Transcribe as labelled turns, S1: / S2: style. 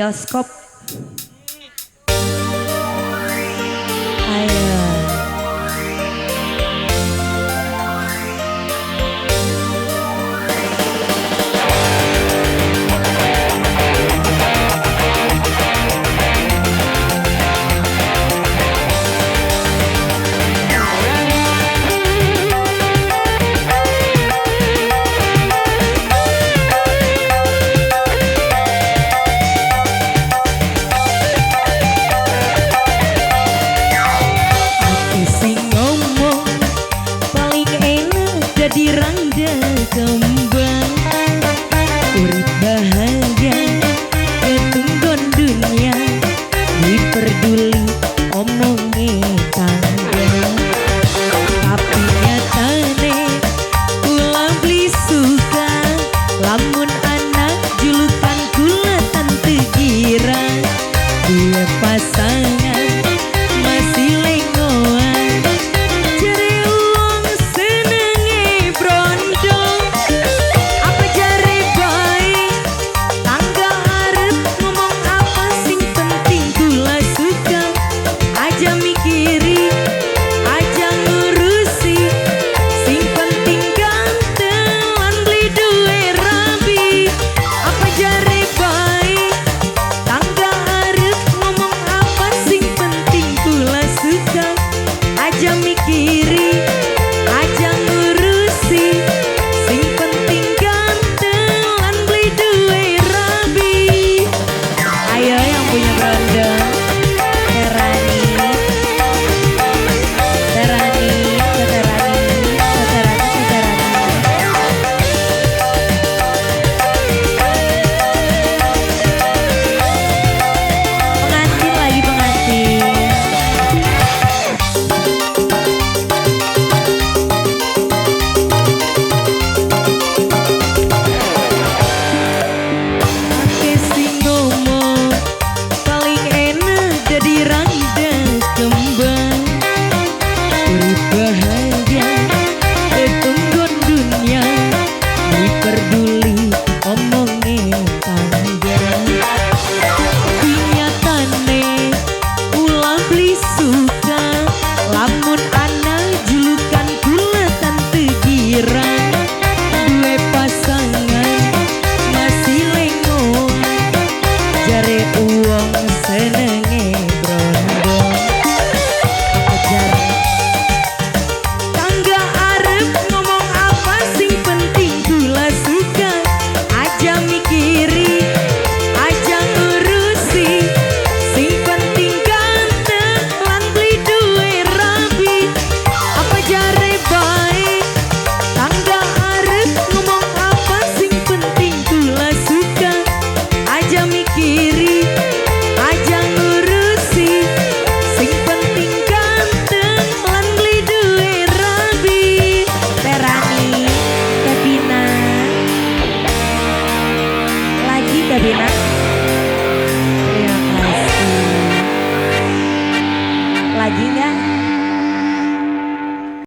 S1: Bioskop. Ayo. Jadi rangda kembang, urip bahagia ketunggon dunia, diperduli omonge tangga. Tapi nyatane kula beli suka, lamun anak julukan kula tante gira. Dua pasangan masih lengoan, jare uang senenge brondo. Apa jare bae tangga arep ngomong apa, sing penting kula suka. Aja mikiri, aja ngurusi, sing penting ganteng lan beli duwe rabi. Apa jare bae tangga arep ngomong apa, sing penting kula suka. Aja mikiri, aja ngurusi, sing penting ganteng lan beli duwe rabi. Ayo yang punya brondong, Terani, Terani, Terani, Terani, Terani. Pengantin lagi pengantin. Ake sing ngomong paling enak jadi rangda kembang, urip bahagia ketunggon dunia, diperduli omonge tangga. Nyatane kula beli suka, lamun anak julukan kula tante gira. Dua pasangan masih lengoan, jare uang senenge brondong. Apa jare tangga arep ngomong apa, sing penting kula suka. Aja mikiri, aja ngurusi, sing penting ganteng lan beli duwe rabi. Apa jare bae tangga arep ngomong apa, sing penting kula suka. Aja mikiri, aja ngurusi, sing penting ganteng lan beli duwe rabi. Terani, Kevina, lagi Kevina.